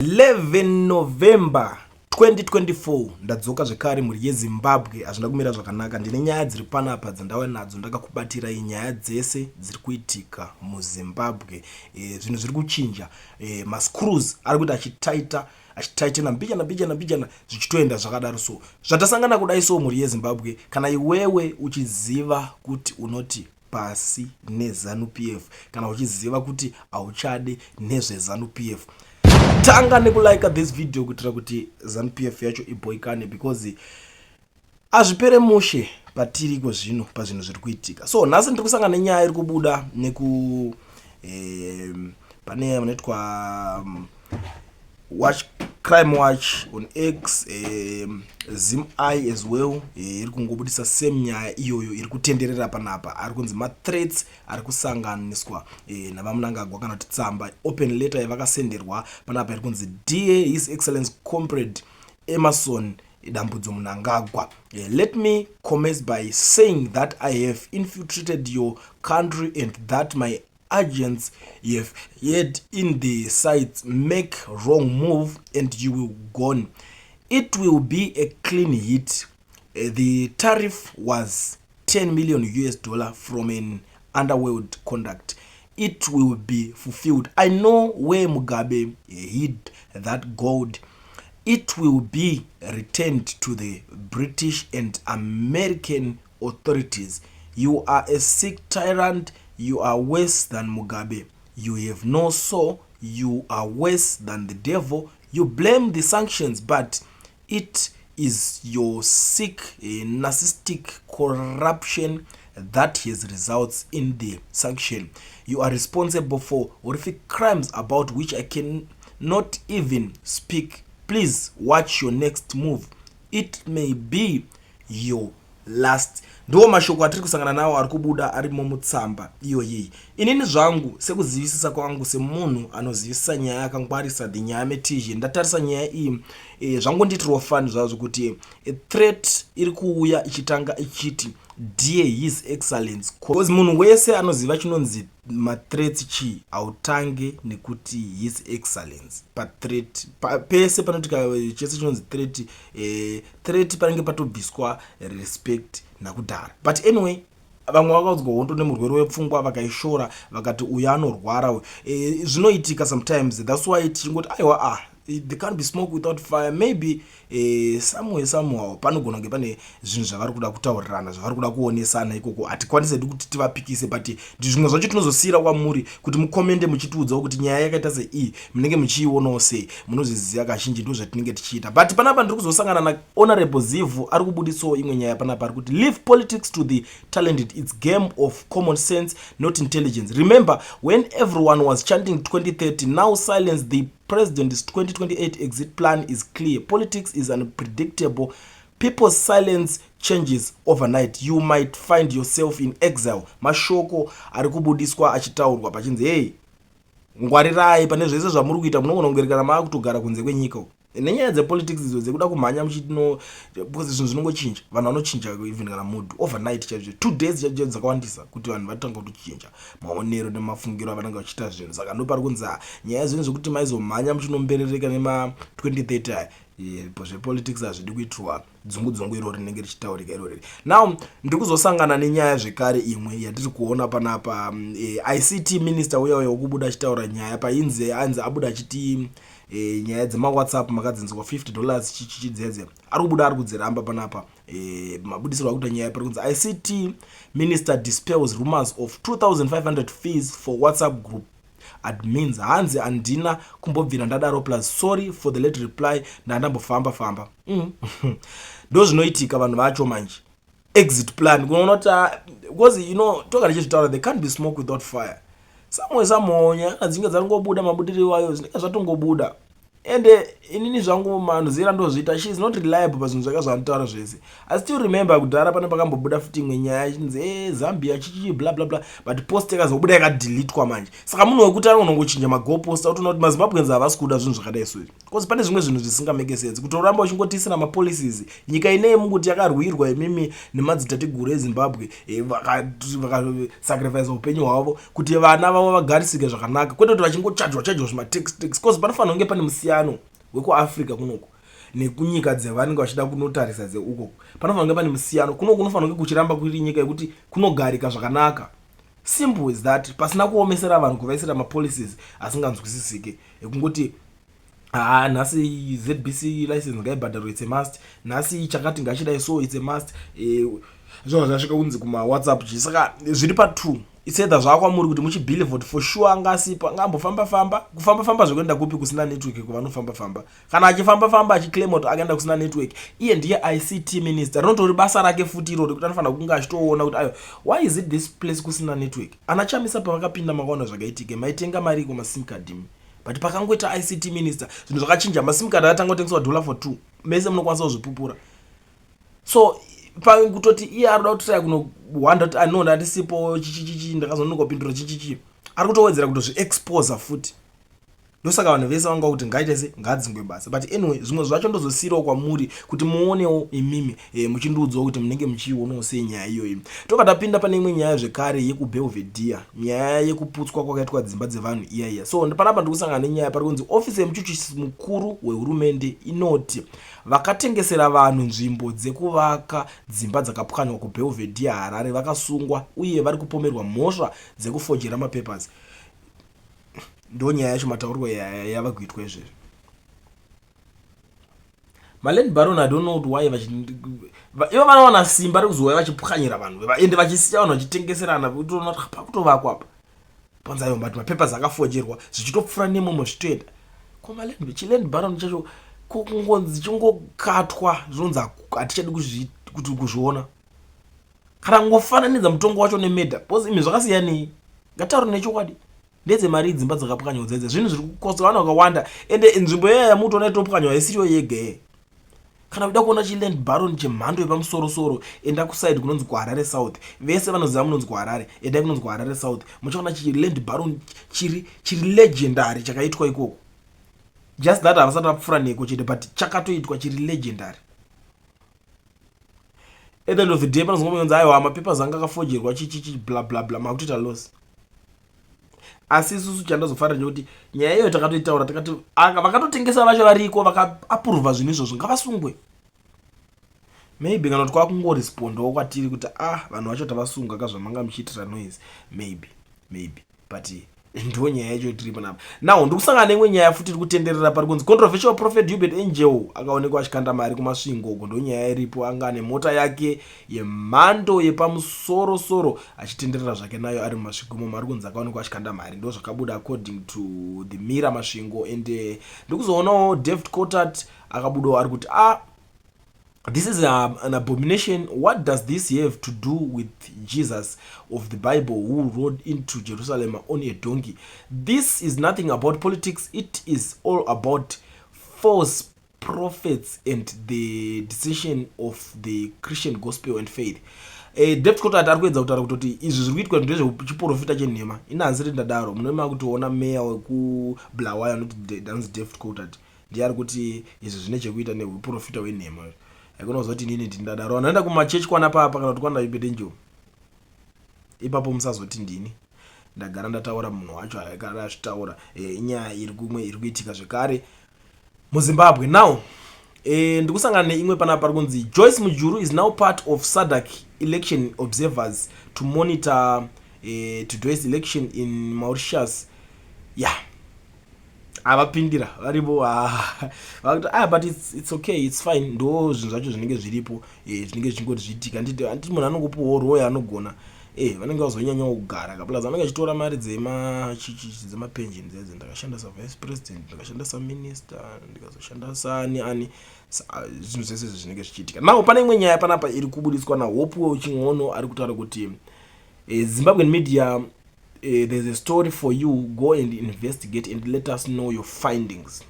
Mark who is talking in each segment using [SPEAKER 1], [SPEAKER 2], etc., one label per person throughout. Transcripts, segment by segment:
[SPEAKER 1] 11 November 2024, ndadzoka zvekare, mhuri yeZimbabwe. Hazvina kumira zvakanaka. Ndine nyaya dziri panapa dzandauya nadzo, ndakakubatirai nyaya dzese dziri kuitika muZimbabwe. Zvinhu zviri kuchinja, mascrews ari kuita achitaita, achitaitena mbijana mbijana mbijana, zvichitoenda zvakadaro. So zvatasangana kudai, so mhuri yeZimbabwe, kana iwewe uchiziva kuti unoti pasi neZANU PF, kana uchiziva kuti hauchadi nezveZANU PF, tanga nekulike this video kuitira kuti ZANU PF yacho ibhoikane, because hazvipere mushe patiriko zvino pazvinhu zviri kuitika. So nhasi ndiri kusangana nenyaya iri kubuda neku pane vanoitwa Watch Crime Watch on X, ZimEye as well iri kungobudisa same nyaya iyoyo iri kutenderera panapa. Ari kunzi mathreats ari kusanganiswa naVaMnangagwa, kana kuti tsamba, open letter yavakasenderwa panapa iri kunzi, "Dear His Excellence Comrade Emmerson Dambudzo Mnangagwa, let me commence by saying that I have infiltrated your country and that my agents have had in the sites. Make wrong move and you will gone. It will be a clean hit. The tariff was 10 million US dollar from an underworld conduct. It will be fulfilled. I know where Mugabe hid that gold. It will be returned to the British and American authorities. You are a sick tyrant. You are worse than Mugabe. You have no soul. You are worse than the devil. You blame the sanctions, but it is your sick narcissistic corruption that has results in the sanction. You are responsible for horrific crimes about which I cannot even speak. Please watch your next move. It may be your last." Ndo mashoko atiri kusangana nawo ari kubuda arimo mutsamba iyoyi. Inini zvangu, sekuzivisisa kwangu, semunhu anozivisisa nyaya, akangwarisa, the nyaya metizhi, ndatarisa nyaya iyi, zvangondiitirwa fani zvazvo kuti threat iri kuuya ichitanga ichiti, "Dear His Excellence," because munhu wese anoziva chinonzi mathreats chii. Hautange nekuti His Excellence pathreat. Pese panoitika chese chinonzi threat, threat panenge patobviswa respect nakudhara. But anyway, vamwe vakaudzwa hondo nemurwere wepfungwa, vakaishora, vakati uyu anorwara. Zvinoitika sometimes. That's why tichingoti aiwa, ah, there can't be smoke without fire. Maybe somewhere, somehow panogona kunge pane zvinhu zvavari kuda kutaurirana, zvavari kuda kuonesana ikoko. Hatikwanisi hedu kuti tivapikise, but zvimwe zvacho tinozosiyira kwamuri kuti mukomende muchitiudzawo kuti nyaya yakaita sei, munenge muchiionawo sei. Munozviziva, kazhinji ndo zvatinenge tichiita. But panapa ndiri kuzosangana naHonorable Zivhu, ari kubudisawo imwe nyaya panapa, ari kuti, "Leave politics to the talented. It's game of common sense, not intelligence. Remember when everyone was chanting 2030? Now silence. The president's 2028 exit plan is clear. Politics is unpredictable. People's silence changes overnight. You might find yourself in exile." Mashoko ari kubudiswa achitaurwa pachinzi, "Hei, ngwarirai pane zvese zvamuri kuita, munogona kungerekana maakutogara kunze kwenyika uko nenyaya dzepolitics idzo dzekuda kumhanya muchitino," because zvinhu zvinongochinja. Vanhu vanochinja even kana mood overnight chaizvo. 2 days chaizvo dzakawandisa kuti vanhu vatanga kutochinja maonero nemafungiro avanenge vachiita zvinhu. Saka ndo pari kunzi, nyaya zvinhu zvekuti maizomhanya muchinomberereka nema2030 aya, zvepolitics hazvidi kuitirwa dzungu dzungu iro rinenge richitaurika irori. Now ndiri kuzosangana nenyaya zvekare imwe yatiri kuona panapa. ICT minister uya uya wekubuda achitaura nyaya painzi anzi abuda achiti nyaya dzemaWhatsApp makadzinzwa $50 chichichidzedze, ari kubuda ari kudziramba panapa. Mabudisiro akuita nyaya, pari kunzi, "ICT minister dispels rumors of 2500 fees for WhatsApp group admins." Hanzi, "Handina kumbobvira ndadaro, plus sorry for the late reply, ndandambofamba famba." Ndo zvinoitika vanhu vacho manje. Exit plan, kunoona kuti, because toga tichizvitaura, there can't be smoke without fire. Somewhere, somehow nyaya dzinge dzaringobuda, mabudiro ayo zvinenge zvatongobuda. Ende inini zvangu manozira ndozviita, she is not reliable pazvinhu zvake zvaanotaura zvese. I still remember kudhara pane pakambobuda futi imwe nyaya chinzi Zambia chichi bla bla bla, but post yakazobuda yakadhilitwa manje. Saka munhu wekuti anonongochinja magoalpost, autoona kuti maZimbabweans havasi kuda zvinhu zvakadai sori, because pane zvimwe zvinhu zvisingamake sense kuti uramba uchingotisira mapolicies. Nyika inei mukuti yakarwirwa imimi nemadzitateguru eZimbabwe, vakasacrifice upenyu hwavo kuti vana vavo vagarisike zvakanaka, kwete kuti vachingochajwa chajwa zvimatax tax, because panofanira kunge pane musiyano. musiyano wekuAfrica kunoku nekunyika dzevanenge vachida kunotarisa dzeuko. Panofanira kunge pane musiyano. Kuno kunofanira kunge kuchiramba kuri nyika yekuti kunogarika zvakanaka. Simple as that, pasina kuomesera vanhu kuvaisira mapolicies asinganzwisisike ekungoti haa nhasi ZBC license ngaibhadharwe, it's a must, nhasi chakati ngachidai, so it's a must. Zvinhu zvasvika kunzi kumaWhatsApp chi. Saka zviri pa2, it's either zvaakwamuri kuti muchibelieve kuti for sure anga asipo, anga ambofamba famba, kufamba famba zvekuenda kupi kusina network kuvanofamba famba. Kana achifamba famba achiclaima kuti akaenda kusina network, iye ndiye ICT minister, rinotori basa rake futi iroro rekuti anofanira kunge achitoona kuti ayo, why is it this place kusina network? Ana Chamisa pavakapinda makaona zvakaitika, maitenga mari kumasim card imi, but pakangoita ICT minister zvinhu zvakachinja. Masim card akatanga kutengeswa dollar for two, mese munokwanisa kuzvipupura. So pakutoti iye ari kuda kutraya kunohwanda kuti ano ndandisipo chichichichi, ndakazononoka kupindura chichichi, ari kutowedzera kutozviexposa futi. Ndosaka vanhu vese vanga kuti ngaite se ngadzingwe basa. But anyway, zvimwe zvacho ndozosiyirawo kwamuri kuti muonewo imimi, muchindiudzawo kuti munenge muchiionawo sei nyaya iyoyi. Tobva tapinda pane imwe nyaya zvekare yekuBelvedere, nyaya yekuputswa kwakaitwa dzimba dzevanhu iya iya. So panapa ndiri kusangana nenyaya pari kunzi ofisi yemuchuchisi mukuru wehurumende inoti vakatengesera vanhu nzvimbo dzekuvaka dzimba dzakapwanywa kuBelvedere, Harare, vakasungwa uye vari kupomerwa mhosva dzekufojera mapapers. Ndo nyaya yacho, matauriro yava kuitwa izvezvi. Maland baron, I don't know kuti why ivo vanowana simba rekuzouya vachipwanyira vanhu ende vachisiya vanhu vachitengeserana, kutoona kuti pakutovakwa apa panzi ayo, but mapapers akafojerwa, zvichitopfuura nemomo zvichitoenda komaland. Chiland baron chacho kungonzi chingokatwa, zvinonzi hatichadi kuti kuzviona kana kungofananidza mutongo wacho nemurder, because imi zvakasiyanei? Ngataure nechokwadi, ndedzemari dzimba dzakapwanywa dzedze, zvinhu zviri kukosta vanhu vakawanda. Ende nzvimbo iya yamutoona itopwanywa haisiriyo yega ye. Kana uida kuona chiland baron chemhando yepamusorosoro, enda kuside kunonzi kuHarare South. Vese vanoziva munonzi kuHarare, endai kunonzi kuHarare South, muchaona chiland baron chiri legendary chakaitwa ikoko. Just that havasati vapfuura neko chete, but chakatoitwa chiri legendary. At the end of the day panozongomonzi aiwa, mapapers anga akafojerwa, chichichi, bla bla bla, makutoita loss. Asi isusu chandazofarira ndekuti nyaya iyoyo takatoitaura, takati vakatotengesa vacho variko, vakaapuruvha zvinhu izvozvo, ngavasungwe. Maybe kana kuti kwakungorespondawo kwatiri kuti ah, vanhu vacho tavasunga kazvamanga muchiitira noise. Maybe, but ndo nyaya yacho tiri panapa. Now ndikusangana neimwe nyaya futi iri kutenderera, pari kunzi controversial prophet Uebert Angel akaonekwa achikanda mari kuMasvingo uko. Ndo nyaya iripo, anga ane mota yake yemhando yepamusorosoro achitenderera zvake nayo ari muMasvingo imomo. Ari kunzi akaonekwa achikanda mari, ndo zvakabuda according to the Mirror Masvingo. And ndikuzoonawo David Coltart akabudawo ari kuti ah, this is an abomination. What does this have to do with Jesus of the Bible who rode into Jerusalem on a donkey? This is nothing about politics. It is all about false prophets and the decision of the Christian gospel and faith. David Coltart ari kuedza kutaura kutoti izvi zviri kuitwa ndezvechiprofita chenhema. Inhanzi ndadaro munome makutoona meya wekuBulawayo anoti anonzi David Coltart ndiye ari kuti izvi zvine chekuita neuprofita hwenhema. Haikona kuzoti inini ndindadaro. Vanoenda kumachechi kwana papa kana kuti kwana Uebert Angel ipapo, musazoti ndini ndagara ndataura. Munhu wacho agara azvitaura. Inyaya iri kumwe iri kuitika zvekare muZimbabwe. Now ndikusangana neimwe panapa pari kunzi Joyce Mujuru is now part of SADC election observers to monitor today's election in Mauritius. Yeah, havapindira varipo vakuti ah, but it's okay, it's fine. Ndo zvinhu zvacho zvinenge zviripo, zvinenge zvichingoti zviitika. Handiti munhu anongopiwawo roya anogona, vanenge vazonyanyawo kugara ka, plus vanenge vachitora mari dzemapension dzedzo. Ndakashanda savice president, ndakashanda saminister, ndikazoshanda saani ani, zvinhu zvese izvi zvinenge zvichiitika. Now pane imwe nyaya panapa iri kubudiswa naHopewell Chin'ono, ari kutaura kuti Zimbabwean media, there's a story for you. Go and investigate and let us know your findings.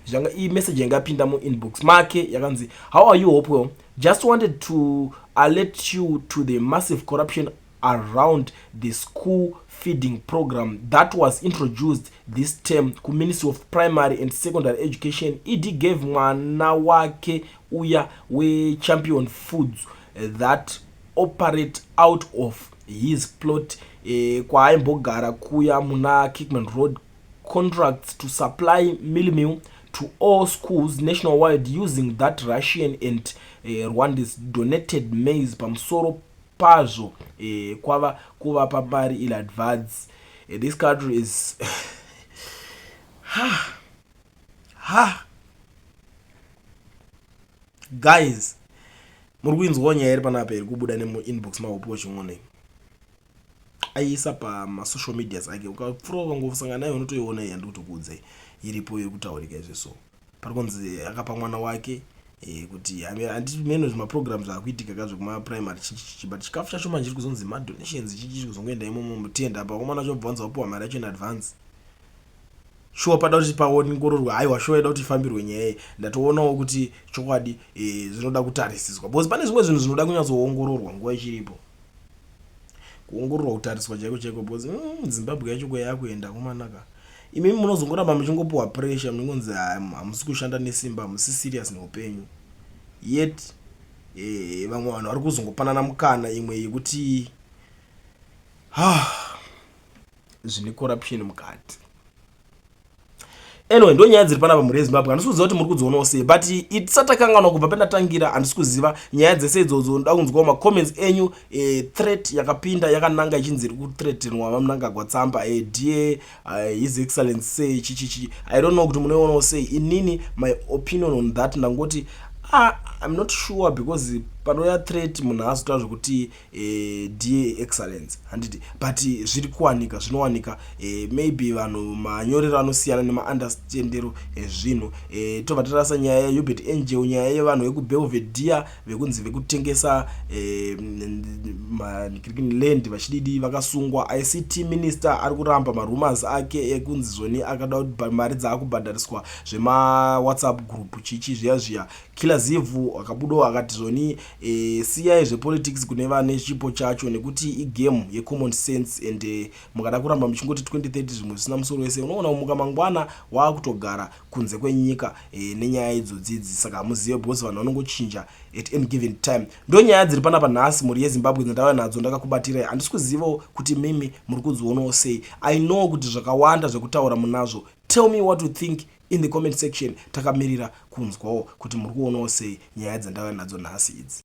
[SPEAKER 1] Zvanga iyi message yanga yapinda muinbox make yakanzi, "How are you, Hopewell? Just wanted to alert you to the massive corruption around the school feeding program that was introduced this term kuMinistry of Primary and Secondary Education. ED gave mwana wake uya weChampion Foods that operate out of his plot, kwaimbogara kuya muna Kickman Road. contracts to supply mealie meal to all schools nationwide using that Russian and Rwandese donated maize. Pamusoro pazvo kwava kuvapa mari in advance. This country is ha ha. Guys, muri kuinzwawo nyaya iri panapa iri kubuda nemuinbox maHope Chin'ono. Aiisa pamasocial medias ake. Ukapfuura, ukangosangana nayo, unotoiona. Iyi handiri kutokuudzai, iripo, iri kutaurika izvi. So pari kunzi akapa mwana wake kuti handimeno zvimaprogram zvaakuitika ka zvekumaprimary chichichi, but chikafu chacho manje chiri kuzonzi madonations, chichi kuzongoenda imomo mutenda apa komana chobva wapiwa mari yacho in advance. Shuwa pada kuti paongororwe. Haiwa, shuwa ida kuti ifambirwe nyaya iyi. Ndatoonawo kuti chokwadi zvinoda kutarisiswa because pane zvimwe zvinhu zvinoda kunyatsoongororwa nguva ichiripo, kuongororwa, kutariswa chaiko chaiko, because Zimbabwe yacho kwayakuenda kumanaka. Imimi munozongoramba muchingopiwa pressure, munongonzi hamusi kushanda nesimba, hamusi serious neupenyu, yet vamwe vanhu vari kuzongopanana mukana imwe yekuti zvine corruption mukati. Anyway, ndo nyaya dziri panapa, mhuri yeZimbabwe. Handisi kuziva kuti muri kudzionawo sei, but itisati takanganwa kubva pendatangira, handisi kuziva nyaya dzese idzodzo. Ndoda kunzwawo macomments enyu. Threat yakapinda yakananga ichinzi iri kuthreatenwa VaMnangagwa, tsamba dear His Excellence sei chichichi. I don't know kuti munoionawo sei. Inini my opinion on that, ndangoti, ah, I'm not sure, because panouya threat munhu azotaura zvekuti dear Excellence, handiti? But zviri kuwanika, zvinowanika. Maybe vanhu manyorero anosiyana nemaunderstandero ezvinhu. Tobva tarasa nyaya yaUebert Angel, nyaya yevanhu vekuBelvedere vekunzi vekutengesa land vachididi vakasungwa. ICT minister ari kuramba marumors ake ekunzi zvoni akada mari dzaakubhadhariswa zvemawhatsapp group chichi zviya zviya. Killer Zivhu akabudawo akati zvoni siyai zvepolitics kune vane chipo chacho nekuti igame yecommon sense, and mukada kuramba muchingoti 2030 zvimwe zvisina musoro wese, unoona kumuka mangwana waakutogara kunze kwenyika nenyaya idzodzidzi. Saka hamuzive because vanhu vanongochinja at any given time. Ndo nyaya dziri panapa nhasi, mhuri yeZimbabwe, dzandauya nadzo ndakakubatirai. Handisi kuzivawo kuti mimi muri kudzionawo sei. I know kuti zvakawanda zvekutaura munazvo. Tell me what you think in the comment section. Takamirira kunzwawo kuti muri kuonawo sei nyaya dzandauya nadzo nhasi idzi.